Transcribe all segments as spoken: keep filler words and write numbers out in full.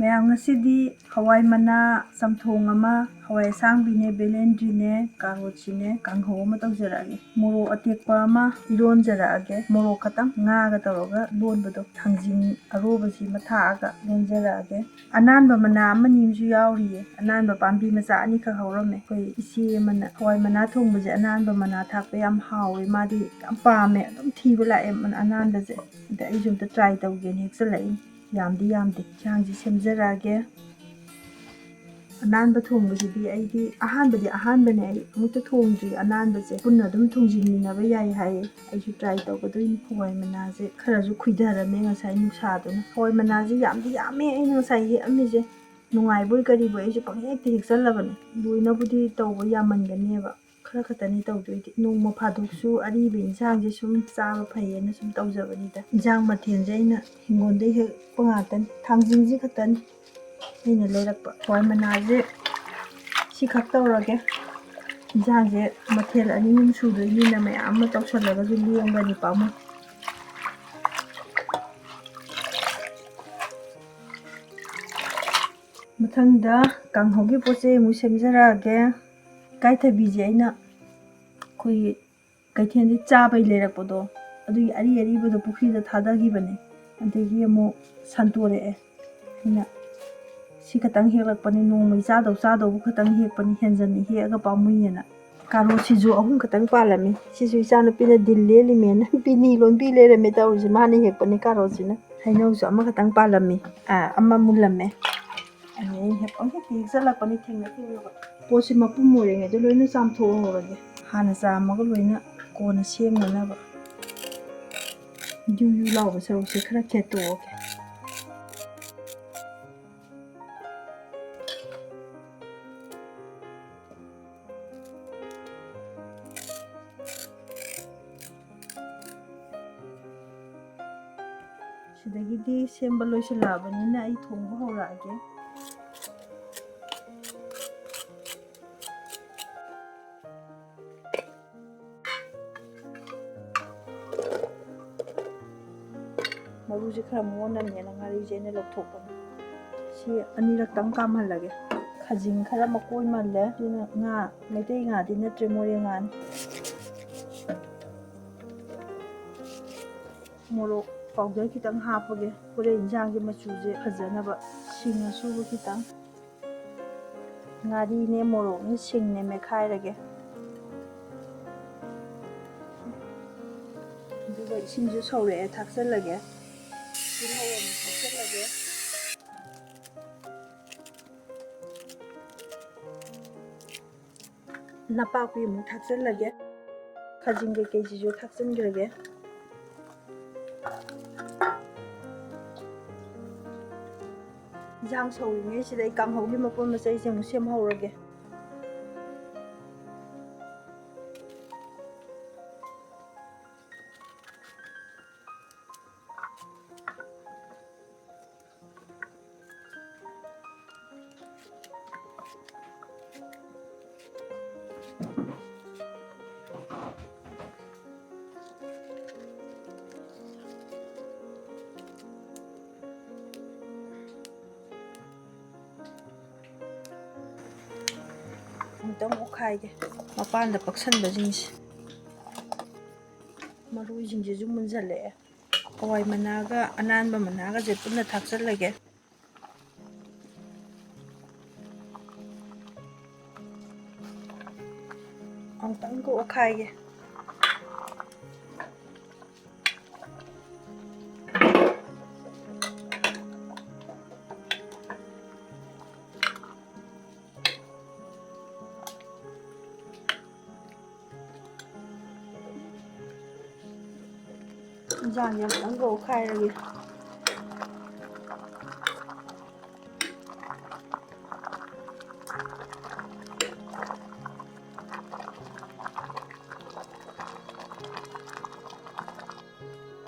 ꯃꯌꯥꯝ, ꯉꯁꯤꯗꯤ ꯍꯋꯥꯏ ꯃꯅꯥ ꯆꯝꯊꯣꯡ ꯑꯃ, ꯍꯋꯥꯏ ꯑꯁꯥꯡꯕꯤꯅꯦ, ꯕꯦꯂꯦꯟꯗ꯭ꯔꯤꯅꯦ, ꯀꯥꯔꯣꯠꯁꯤꯅꯦ, ꯀꯥꯡꯍꯧ ꯑꯃ ꯇꯧꯖꯔꯛꯑꯒꯦ꯫ ꯃꯣꯔꯣꯛ ꯑꯇꯦꯛꯄ ꯑꯃ ꯏꯔꯣꯟꯖꯔꯛꯑꯒꯦ꯫ ꯃꯣꯔꯣꯛ ꯈꯛꯇꯪ ꯉꯥꯒ ꯇꯧꯔꯒ ꯂꯣꯟꯕꯗꯣ, ꯊꯥꯡꯖꯤꯡ ꯑꯔꯣꯕꯁꯤꯃ ꯊꯥꯛꯑꯒ ꯂꯣꯟꯖꯔꯛꯑꯒꯦ꯫ ꯑꯅꯥꯟꯕ ꯃꯅꯥ ꯑꯃꯅꯤ ꯑꯃꯁꯨ ꯌꯥꯎꯔꯤꯌꯦ꯫ ꯑꯅꯥꯟꯕ ꯄꯥꯝꯕꯤ ꯃꯆꯥ ꯑꯅꯤꯈꯛ ꯍꯧꯔꯝꯃꯦ꯫ ꯑꯩꯈꯣꯏ ꯏꯆꯦ ꯑꯃꯅ ꯍꯋꯥꯏ ꯃꯅꯥ ꯊꯣꯡꯕꯁꯦ ꯑꯅꯥꯟꯕ ꯃꯅꯥ ꯊꯥꯛꯄ ꯌꯥꯝ ꯍꯥꯎꯋꯦ, ꯃꯥꯗꯤ ꯌꯥꯝ ꯄꯥꯝꯃꯦ, ꯑꯗꯨꯝ ꯊꯤꯕ ꯂꯥꯛꯑꯦ ꯃꯅꯥ ꯑꯅꯥꯟꯕꯁꯦ꯫ ꯑꯗ ꯑꯩꯁꯨ ꯑꯝꯇ try ꯇꯧꯒꯦꯅ ꯍꯦꯛꯆꯜꯂꯛꯏꯅꯤ꯫ ꯌꯥꯝꯗꯤ ꯌꯥꯝꯗꯦ꯫ ꯏꯟꯁꯥꯡꯁꯤ ꯁꯦꯝꯖꯔꯛꯑꯒꯦ꯫ ꯑꯅꯥꯟꯕ ꯊꯣꯡꯕꯁꯤꯗꯤ ꯑꯩꯗꯤ ꯑꯍꯥꯟꯕꯗꯤ ꯑꯍꯥꯟꯕꯅꯦ, ꯑꯩ ꯑꯃꯨꯛꯇ ꯊꯣꯡꯗ꯭ꯔꯤ ꯑꯅꯥꯟꯕꯁꯦ꯫ ꯄꯨꯟꯅ ꯑꯗꯨꯝ ꯊꯣꯡꯖꯤꯟꯃꯤꯟꯅꯕ ꯌꯥꯏ ꯍꯥꯏꯌꯦ꯫ ꯑꯩꯁꯨ try ꯇꯧꯒꯗꯣꯏꯅꯤ꯫ ꯍꯋꯥꯏ ꯃꯅꯥꯁꯦ ꯈꯔꯁꯨ ꯈꯨꯏꯊꯔꯝꯃꯦ ꯉꯁꯥꯏ ꯅꯨꯡꯁꯥꯗꯨꯅ꯫ ꯍꯋꯥꯏ ꯃꯅꯥꯁꯦ ꯌꯥꯝꯗꯤ ꯌꯥꯝꯃꯦ ꯑꯩꯅ ꯉꯁꯥꯏ ꯍꯦꯛꯑꯝꯃꯤꯁꯦ꯫ ꯅꯨꯡꯉꯥꯏꯕꯣꯏ ꯀꯔꯤꯕꯣꯏ ꯑꯩꯁꯨ ꯄꯪꯍꯦꯛꯇ ꯍꯦꯛꯆꯜꯂꯕꯅꯦ꯫ ꯂꯣꯏꯅꯕꯨꯗꯤ ꯇꯧꯕ ꯌꯥꯝꯃꯟꯒꯅꯦꯕ꯫ ꯈꯔ ꯈꯛꯇꯅꯤ ꯇꯧꯗꯣꯏꯗꯤ꯫ ꯅꯣꯡꯃ ꯐꯥꯗꯣꯛꯁꯨ ꯑꯔꯤꯕ ꯏꯟꯁꯥꯡꯁꯦ ꯁꯨꯝ ꯆꯥꯕ ꯐꯩꯌꯦꯅ ꯁꯨꯝ ꯇꯧꯖꯕꯅꯤꯗ꯫ ꯏꯟꯁꯥꯡ ꯃꯊꯦꯜꯁꯦ ꯑꯩꯅ ꯍꯤꯡꯒꯣꯜꯗꯩ ꯍꯦꯛꯄ ꯉꯥꯛꯇꯅꯤ꯫ ꯊꯥꯡꯖꯤꯡꯁꯤ ꯈꯛꯇꯅꯤ ꯑꯩꯅ ꯂꯩꯔꯛꯄ꯫ ꯍꯋꯥꯏ ꯃꯅꯥꯁꯦ ꯁꯤꯈꯛ ꯇꯧꯔꯒꯦ꯫ ꯏꯟꯁꯥꯡꯁꯦ ꯃꯊꯦꯜ ꯑꯅꯤ ꯑꯍꯨꯝ ꯁꯨꯗꯣꯏꯅꯤꯅ ꯃꯌꯥꯝ ꯑꯃ ꯇꯧꯁꯜꯂꯒꯁꯨ ꯂꯦꯝꯒꯅꯤ, ꯄꯥꯝꯃꯨꯏ꯫ ꯃꯊꯪꯗ ꯀꯥꯡꯍꯧꯒꯤ ꯄꯣꯠ ꯆꯩ ꯑꯃꯨꯛ ꯁꯦꯝꯖꯔꯛꯑꯒꯦ꯫ ꯏꯀꯥꯏꯊꯕꯤꯁꯦ ꯑꯩꯅ ꯑꯩꯈꯣꯏꯒꯤ ꯀꯩꯊꯦꯜꯗꯒꯤ ꯆꯥꯕꯩ ꯂꯩꯔꯛꯄꯗꯣ, ꯑꯗꯨꯒꯤ ꯑꯔꯤ ꯑꯔꯤꯕꯗꯣ ꯄꯨꯈ꯭ꯔꯤꯗ ꯊꯥꯗꯈꯤꯕꯅꯦ꯫ ꯑꯗꯒꯤ ꯑꯃꯨꯛ ꯁꯟꯇꯣꯔꯛꯑꯦ꯫ ꯑꯩꯅ ꯁꯤ ꯈꯛꯇꯪ ꯍꯦꯛꯂꯛꯄꯅꯤ, ꯅꯣꯡꯃꯩ ꯆꯥꯗꯧ ꯆꯥꯗꯧꯕ ꯈꯛꯇꯪ ꯍꯦꯛꯄꯅꯤ, ꯍꯦꯟꯖꯟꯅ ꯍꯦꯛꯑꯒ ꯄꯥꯝꯃꯨꯏꯌꯦꯅ꯫ ꯀꯥꯔꯣꯠꯁꯤꯁꯨ ꯑꯍꯨꯝ ꯈꯛꯇꯪ ꯄꯥꯜꯂꯝꯃꯤ꯫ ꯁꯤꯁꯨ ꯏꯆꯥꯅꯨꯄꯤꯅ ꯗꯤꯜ ꯂꯦꯜꯂꯤꯃꯦꯅ ꯕꯤꯅꯤ ꯂꯣꯟꯕꯤ ꯂꯩꯔꯝꯃꯦ ꯇꯧꯔꯤꯁꯦ꯫ ꯃꯥꯅ ꯍꯦꯛꯄꯅꯤ ꯀꯥꯔꯣꯠꯁꯤꯅ꯫ ꯍꯩꯅꯧꯁꯨ ꯑꯃꯈꯛꯇꯪ ꯄꯥꯜꯂꯝꯃꯤ꯫ ꯑꯥ, ꯑꯃ ꯃꯨꯜꯂꯝꯃꯦ꯫ ꯑꯗꯩ ꯑꯩꯅ ꯍꯦꯛ ꯄꯪꯍꯦꯛꯇ ꯍꯦꯛꯆꯜꯂꯛꯄꯅꯤ ꯊꯦꯡꯅ ꯊꯦꯡꯅꯕ꯫ ꯄꯣꯠꯁꯤ ꯃꯄꯨꯝ ꯑꯣꯏꯔꯤꯉꯩꯗ ꯂꯣꯏꯅ ꯆꯥꯝꯊꯣꯛꯍꯧꯔꯒꯦ꯫ ꯍꯥꯟꯅ ꯆꯥꯝꯃꯒ ꯂꯣꯏꯅ ꯀꯣꯟꯅ ꯁꯦꯝꯅꯅꯕ꯫ ꯌꯨ ꯌꯨ ꯂꯥꯎꯕ ꯁꯔꯨꯛꯁꯦ ꯈꯔ ꯈꯦꯠꯇꯣꯛꯑꯒꯦ꯫ ꯁꯤꯗꯒꯤꯗꯤ ꯁꯦꯝꯕ ꯂꯣꯏꯁꯤꯜꯂꯛꯑꯕꯅꯤꯅ ꯑꯩ ꯊꯣꯡꯕ ꯍꯧꯔꯛꯑꯒꯦ꯫ ꯃꯔꯨꯁꯦ ꯈꯔ ꯃꯨꯟꯅꯅꯦꯅ ꯉꯥꯔꯤꯁꯦ ꯑꯩꯅ ꯂꯧꯊꯣꯛꯄꯅꯤ꯫ ꯁꯤ ꯑꯅꯤꯔꯛꯇꯪ ꯀꯥꯝꯍꯜꯂꯒꯦ꯫ ꯈꯥꯖꯤꯡ ꯈꯔ ꯃꯀꯣꯏ ꯃꯜꯂꯦ, ꯑꯗꯨꯅ ꯉꯥ, ꯃꯩꯇꯩ ꯉꯥꯗꯤ ꯅꯠꯇ꯭ꯔꯦ, ꯃꯣꯔꯦ ꯉꯥꯅꯤ꯫ ꯃꯣꯔꯣꯛ ꯄꯥꯎꯗꯔ ꯈꯤꯇꯪ ꯍꯥꯞꯄꯒꯦ, ꯍꯣꯔꯦꯟ ꯏꯟꯖꯥꯡꯒꯤ ꯃꯆꯨꯁꯦ ꯐꯖꯅꯕ꯫ ꯁꯤꯡ ꯑꯁꯨꯕ ꯈꯤꯇꯪ, ꯉꯥꯔꯤꯅꯦ, ꯃꯣꯔꯣꯛꯅꯦ, ꯁꯤꯡꯅꯦ ꯃꯦꯠꯈꯥꯏꯔꯒꯦ꯫ ꯑꯗꯨꯒ ꯏꯁꯤꯡꯁꯨ ꯁꯧꯔꯛꯑꯦ, ꯊꯥꯛꯆꯜꯂꯒꯦ꯫ ꯇꯤꯜꯍꯧ ꯑꯃꯨꯛ ꯊꯥꯛꯆꯜꯂꯒꯦ꯫ ꯅꯄꯥꯛꯄꯤ ꯑꯃꯨꯛ ꯊꯥꯛꯆꯜꯂꯒꯦ꯫ ꯈꯥꯖꯤꯡ ꯀꯩꯀꯩꯁꯤꯁꯨ ꯊꯥꯛꯆꯟꯈ꯭ꯔꯒꯦ꯫ ꯏꯟꯖꯥꯡ ꯁꯧꯔꯤꯉꯩꯁꯤꯗ ꯑꯩ ꯀꯥꯡꯍꯧꯒꯤ ꯃꯄꯣꯠ ꯃꯆꯩꯁꯦ ꯑꯃꯨꯛ ꯁꯦꯝꯍꯧꯔꯒꯦ꯫ ꯑꯃꯨꯛꯇꯪ ꯑꯣꯠꯈꯥꯏꯒꯦ꯫ ꯃꯄꯥꯟꯗ ꯄꯛꯁꯟꯕꯁꯤꯡꯁꯦ, ꯃꯔꯣꯏꯁꯤꯡꯁꯤꯁꯨ ꯃꯨꯟꯖꯜꯂꯛꯑꯦ꯫ ꯍꯋꯥꯏ ꯃꯅꯥꯒ ꯑꯅꯥꯟꯕ ꯃꯅꯥꯒꯁꯦ ꯄꯨꯟꯅ ꯊꯥꯛꯆꯜꯂꯒꯦ꯫ ꯑꯃꯨꯛꯇꯪꯒ ꯑꯣꯠꯈꯥꯏꯒꯦ꯫ ꯏꯟꯖꯥꯡꯁꯦ ꯑꯃꯨꯛꯇꯪꯒ ꯑꯣꯠꯈꯥꯏꯔꯒꯦ꯫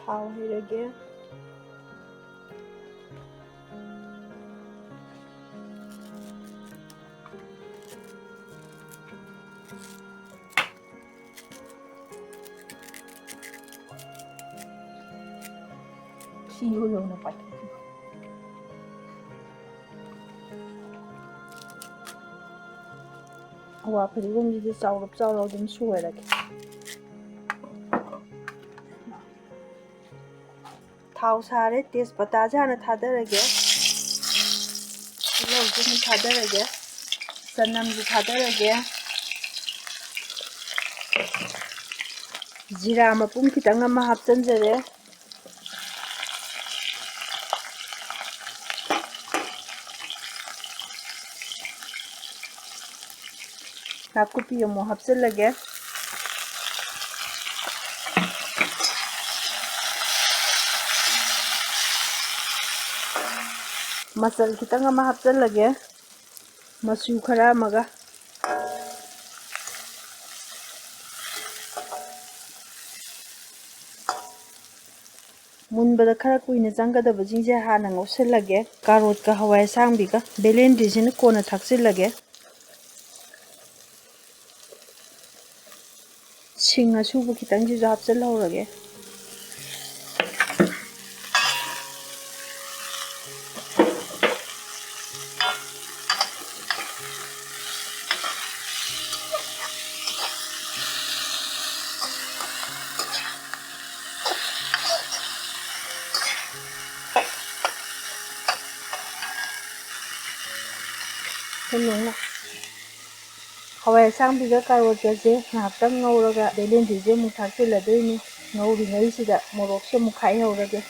ꯊꯥꯎ ꯍꯩꯔꯒꯦ꯫ ꯁꯤ ꯌꯧ ꯌꯧꯅ ꯄꯥꯏꯊꯣꯛꯈꯤꯕ꯫ ꯍꯋꯥ ꯐꯗꯤꯒꯣꯝꯁꯤꯗꯤ ꯆꯥꯎꯔꯞ ꯆꯥꯎꯔꯞ ꯑꯗꯨꯝ ꯁꯣꯏꯔꯒꯦ꯫ ꯊꯥꯎ ꯁꯥꯔꯦ, ꯇꯦꯖꯄꯇꯥꯁꯦ ꯍꯥꯟꯅ ꯊꯥꯗꯔꯒꯦ꯫ ꯇꯤꯜꯍꯧꯁꯦ ꯑꯃꯨꯛ ꯊꯥꯗꯔꯒꯦ꯫ ꯆꯅꯝꯁꯨ ꯊꯥꯗꯔꯒꯦ꯫ ꯖꯤꯔꯥ ꯃꯄꯨꯝ ꯈꯤꯇꯪ ꯑꯃ ꯍꯥꯞꯆꯤꯟꯖꯔꯦ꯫ ꯅꯥꯀꯨꯞꯄꯤ ꯑꯃꯨꯛ ꯍꯥꯞꯆꯤꯜꯂꯒꯦ꯫ ꯃꯆꯜ ꯈꯤꯇꯪ ꯑꯃ ꯍꯥꯞꯆꯤꯜꯂꯒꯦ꯫ ꯃꯆꯨ ꯈꯔ ꯑꯃꯒ꯫ ꯃꯨꯟꯕꯗ ꯈꯔ ꯀꯨꯏꯅ ꯆꯪꯒꯗꯕꯁꯤꯡꯁꯦ ꯍꯥꯟꯅ ꯉꯧꯁꯤꯜꯂꯒꯦ꯫ ꯀꯥꯔꯣꯠꯀ ꯍꯋꯥꯏ ꯑꯁꯥꯡꯕꯤꯒ ꯕꯦꯂꯦꯟꯗ꯭ꯔꯤꯁꯤꯅ ꯀꯣꯟꯅ ꯊꯥꯛꯆꯤꯜꯂꯒꯦ꯫ ꯁꯤꯡ ꯑꯁꯨꯕ ꯈꯤꯇꯪꯁꯤꯁꯨ ꯍꯥꯞꯆꯤꯜꯍꯧꯔꯒꯦ꯫ ꯊꯨꯝ ꯅꯨꯡꯅ꯫ ꯍꯋꯥꯏ ꯑꯁꯥꯡꯕꯤꯒ ꯀꯥꯔꯣꯠꯀꯁꯦ ꯉꯥꯏꯍꯥꯛꯇꯪ ꯉꯧꯔꯒ ꯕꯦꯂꯦꯟꯗ꯭ꯔꯤꯁꯦ ꯑꯃꯨꯛ ꯊꯥꯛꯆꯤꯜꯂꯗꯣꯏꯅꯤ꯫ ꯉꯧꯔꯤꯉꯩꯁꯤꯗ ꯃꯣꯔꯣꯛꯁꯦ ꯑꯃꯨꯛ ꯈꯥꯏꯍꯧꯔꯒꯦ꯫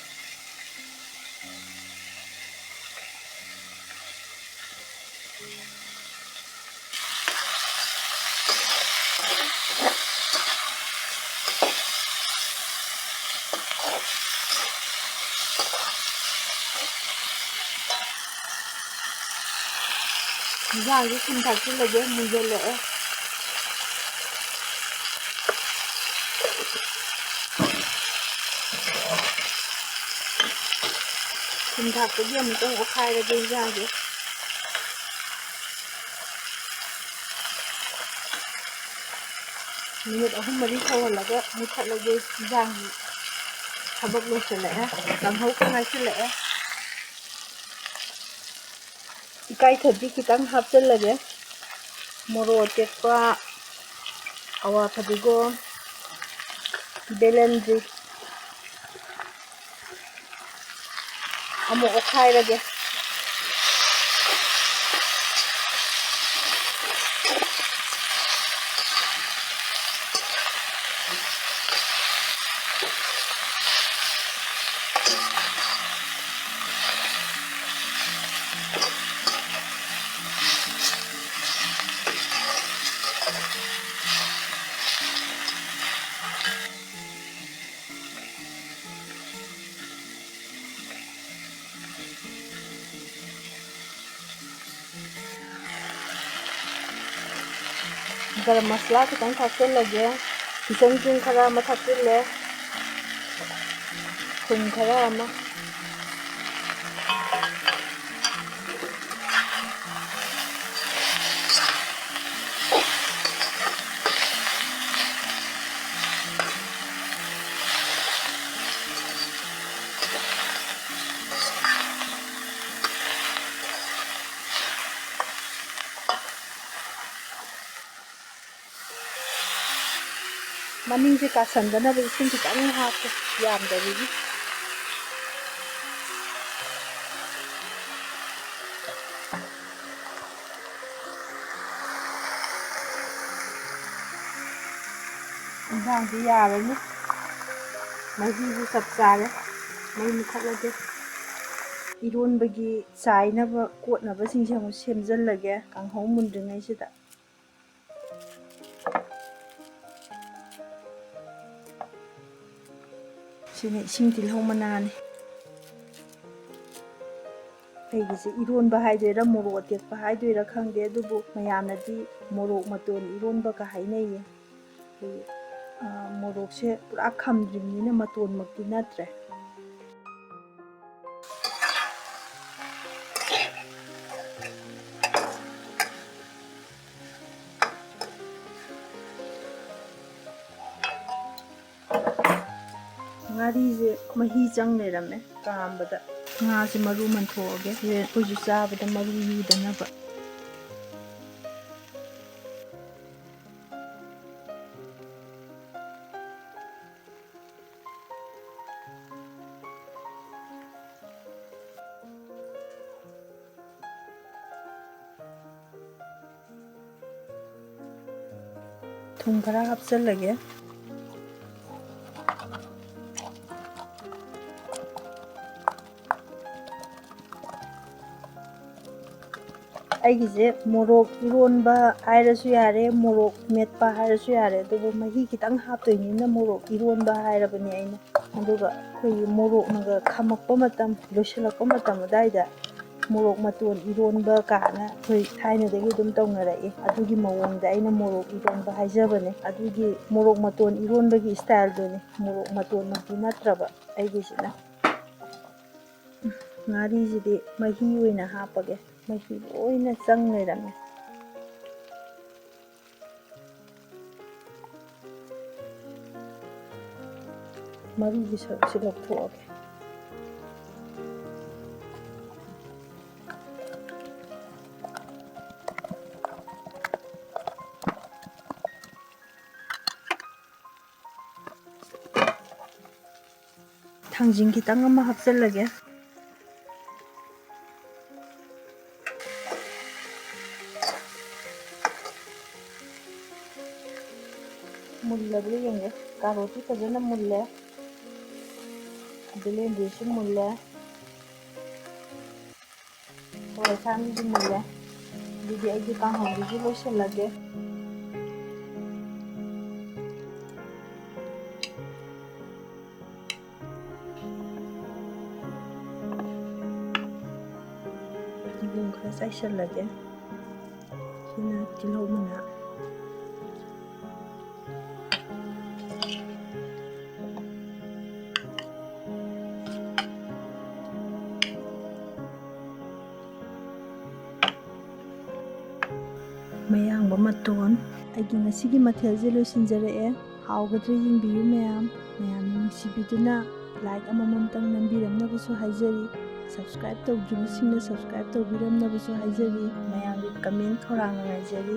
ꯏꯟꯖꯥꯡꯁꯦ ꯊꯨꯝ ꯊꯥꯛꯆꯤꯜꯂꯒꯦ, ꯃꯨꯟꯖꯜꯂꯛꯑꯦ꯫ ꯊꯨꯝ ꯊꯥꯛꯄꯒꯤ ꯑꯃꯨꯛꯇꯪ ꯑꯣꯠꯈꯥꯏꯔꯒꯦ ꯏꯟꯖꯥꯡꯁꯦ꯫ ꯃꯤꯅꯤꯠ ꯑꯍꯨꯝ ꯃꯔꯤ ꯁꯧꯍꯜꯂꯒ ꯃꯨꯊꯠꯂꯒꯦ꯫ ꯏꯟꯖꯥꯡꯒꯤ ꯊꯕꯛ ꯂꯣꯏꯁꯤꯜꯂꯛꯑꯦ꯫ ꯀꯥꯡꯍꯧ ꯉꯥꯏꯁꯤꯜꯂꯛꯑꯦ꯫ ꯏꯀꯥꯏꯊꯕꯤ ꯈꯤꯇꯪ ꯍꯥꯞꯆꯤꯜꯂꯒꯦ꯫ ꯃꯣꯔꯣꯛ ꯑꯇꯦꯛꯄ, ꯑꯋꯥ ꯐꯗꯤꯒꯣꯝ, ꯕꯦꯂꯦꯟꯗ꯭ꯔꯤ꯫ ꯑꯃꯨꯛ ꯑꯣꯠꯈꯥꯏꯔꯒꯦ꯫ ꯒꯔꯝ ꯃꯁꯂꯥ ꯈꯤꯇꯪ ꯊꯥꯛꯆꯤꯜꯂꯒꯦ꯫ ꯀꯤꯆꯟ ꯀꯤꯡ ꯈꯔ ꯑꯃ ꯊꯥꯛꯆꯤꯜꯂꯦ꯫ ꯊꯨꯝ ꯈꯔ ꯑꯃ꯫ ꯃꯅꯤꯡꯁꯦ ꯀꯥꯁꯟꯗꯅꯕ ꯏꯁꯤꯡ ꯈꯤꯇꯪ ꯍꯥꯞꯀꯦ, ꯌꯥꯝꯗꯕꯤꯒꯤ꯫ ꯏꯟꯖꯥꯡꯁꯤ ꯌꯥꯔꯅꯤ꯫ ꯃꯍꯤꯁꯨ ꯆꯞ ꯆꯥꯔꯦ꯫ ꯃꯩ ꯃꯨꯊꯠꯂꯒꯦ꯫ ꯏꯔꯣꯟꯕꯒꯤ ꯆꯥꯏꯅꯕ ꯀꯣꯠꯅꯕꯁꯤꯡꯁꯦ ꯑꯃꯨꯛ ꯁꯦꯝꯖꯤꯜꯂꯒꯦ, ꯀꯥꯡꯍꯧ ꯃꯨꯟꯗ꯭ꯔꯤꯉꯩꯁꯤꯗ꯫ ꯁꯤꯅ ꯏꯁꯤꯡ ꯇꯤꯜꯍꯧ ꯃꯅꯥꯅꯤ꯫ ꯑꯩꯒꯤꯁꯦ ꯏꯔꯣꯟꯕ ꯍꯥꯏꯗꯣꯏꯔꯥ, ꯃꯣꯔꯣꯛ ꯑꯇꯦꯛꯄ ꯍꯥꯏꯗꯣꯏꯔꯥ ꯈꯪꯗꯦ, ꯑꯗꯨꯕꯨ ꯃꯌꯥꯝꯅꯗꯤ ꯃꯣꯔꯣꯛ ꯃꯇꯣꯟ ꯏꯔꯣꯟꯕꯒ ꯍꯥꯏꯅꯩꯌꯦ꯫ ꯑꯩꯈꯣꯏꯒꯤ, ꯑ, ꯃꯣꯔꯣꯛꯁꯦ ꯄꯨꯔꯥ ꯈꯝꯗ꯭ꯔꯤꯕꯅꯤꯅ ꯃꯇꯣꯟꯃꯛꯇꯤ ꯅꯠꯇ꯭ꯔꯦ꯫ ꯉꯥꯔꯤꯁꯦ ꯃꯍꯤ ꯆꯪ ꯂꯩꯔꯝꯃꯦ ꯀꯥꯝꯕꯗ꯫ ꯉꯥꯁꯦ ꯃꯔꯨ ꯃꯟꯊꯣꯛꯑꯒꯦ, ꯍꯣꯔꯦꯟ ꯑꯩꯈꯣꯏꯁꯨ ꯆꯥꯕꯗ ꯃꯔꯨ ꯌꯨꯗꯅꯕ꯫ ꯊꯨꯝ ꯈꯔ ꯍꯥꯞꯆꯤꯜꯂꯒꯦ꯫ ꯑꯩꯒꯤꯁꯦ ꯃꯣꯔꯣꯛ ꯏꯔꯣꯟꯕ ꯍꯥꯏꯔꯁꯨ ꯌꯥꯔꯦ, ꯃꯣꯔꯣꯛ ꯃꯦꯠꯄ ꯍꯥꯏꯔꯁꯨ ꯌꯥꯔꯦ, ꯑꯗꯨꯕꯨ ꯃꯍꯤ ꯈꯤꯇꯪ ꯍꯥꯞꯇꯣꯏꯅꯤꯅ ꯃꯣꯔꯣꯛ ꯏꯔꯣꯟꯕ ꯍꯥꯏꯔꯕꯅꯦ ꯑꯩꯅ꯫ ꯑꯗꯨꯒ ꯑꯩꯈꯣꯏꯒꯤ ꯃꯣꯔꯣꯛꯅꯒ ꯈꯝꯃꯛꯄ ꯃꯇꯝ, ꯂꯣꯏꯁꯤꯜꯂꯛꯄ ꯃꯇꯝ ꯑꯗꯨꯋꯥꯏꯗ ꯃꯣꯔꯣꯛ ꯃꯇꯣꯟ ꯏꯔꯣꯟꯕ ꯀꯥꯏꯅ ꯑꯩꯈꯣꯏ ꯊꯥꯏꯅꯗꯒꯤ ꯑꯗꯨꯝ ꯇꯧꯅꯔꯛꯏ꯫ ꯑꯗꯨꯒꯤ ꯃꯑꯣꯡꯗ ꯑꯩꯅ ꯃꯣꯔꯣꯛ ꯏꯔꯣꯟꯕ ꯍꯥꯏꯖꯕꯅꯦ꯫ ꯑꯗꯨꯒꯤ ꯃꯣꯔꯣꯛ ꯃꯇꯣꯟ ꯏꯔꯣꯟꯕꯒꯤ ꯏꯁꯇꯥꯏꯜꯗꯨꯅꯤ, ꯃꯣꯔꯣꯛ ꯃꯇꯣꯟꯃꯛꯇꯤ ꯅꯠꯇ꯭ꯔꯕ ꯑꯩꯒꯤꯁꯤꯅ꯫ ꯉꯥꯔꯤꯁꯤꯗꯤ ꯃꯍꯤ ꯑꯣꯏꯅ ꯍꯥꯞꯄꯒꯦ, ꯃꯍꯤ ꯂꯣꯏꯅ ꯆꯪ ꯂꯩꯔꯝꯃꯦ꯫ ꯃꯔꯨꯒꯤ ꯁꯔꯨꯛꯁꯤ ꯂꯧꯊꯣꯛꯑꯒꯦ꯫ ꯊꯥꯡꯖꯤꯡ ꯈꯤꯇꯪ ꯑꯃ ꯍꯥꯞꯆꯤꯜꯂꯒꯦ꯫ ꯃꯨꯜꯂꯕ꯭ꯔꯥ ꯌꯦꯡꯒꯦ꯫ ꯀꯥꯔꯣꯠꯇꯤ ꯐꯖꯅ ꯃꯨꯜꯂꯦ, ꯕꯦꯂꯦꯟꯗ꯭ꯔꯤꯁꯨ ꯃꯨꯜꯂꯦ, ꯍꯋꯥꯏ ꯑꯁꯥꯡꯕꯤꯁꯨ ꯃꯨꯜꯂꯦ꯫ ꯑꯗꯨꯗꯤ ꯑꯩꯒꯤ ꯀꯥꯡꯍꯧꯗꯨꯁꯨ ꯂꯣꯏꯁꯤꯜꯂꯒꯦ꯫ ꯌꯦꯔꯨꯝ ꯈꯔ ꯆꯥꯏꯁꯤꯜꯂꯒꯦ꯫ ꯁꯤꯅ ꯇꯤꯜꯍꯧ ꯃꯅꯥ꯫ ꯃꯌꯥꯡꯕ ꯃꯇꯣꯟ꯫ ꯑꯩꯒꯤ ꯉꯁꯤꯒꯤ ꯃꯊꯦꯜꯁꯦ ꯂꯣꯏꯁꯤꯟꯖꯔꯛꯑꯦ꯫ ꯍꯥꯎꯒꯗ꯭ꯔꯥ ꯌꯦꯡꯕꯤꯌꯨ ꯃꯌꯥꯝ꯫ ꯃꯌꯥꯝꯅ ꯅꯨꯡꯁꯤꯕꯤꯗꯨꯅ like ꯑꯃꯃꯝꯇꯪ ꯅꯝꯕꯤꯔꯝꯅꯕꯁꯨ ꯍꯥꯏꯖꯔꯤ꯫ Subscribe ꯇꯧꯗ꯭ꯔꯤꯕꯁꯤꯡꯅ subscribe ꯇꯧꯕꯤꯔꯝꯅꯕꯁꯨ ꯍꯥꯏꯖꯔꯤ꯫ ꯃꯌꯥꯝꯒꯤ comment ꯈꯧꯔꯥꯡꯅ ꯉꯥꯏꯖꯔꯤ꯫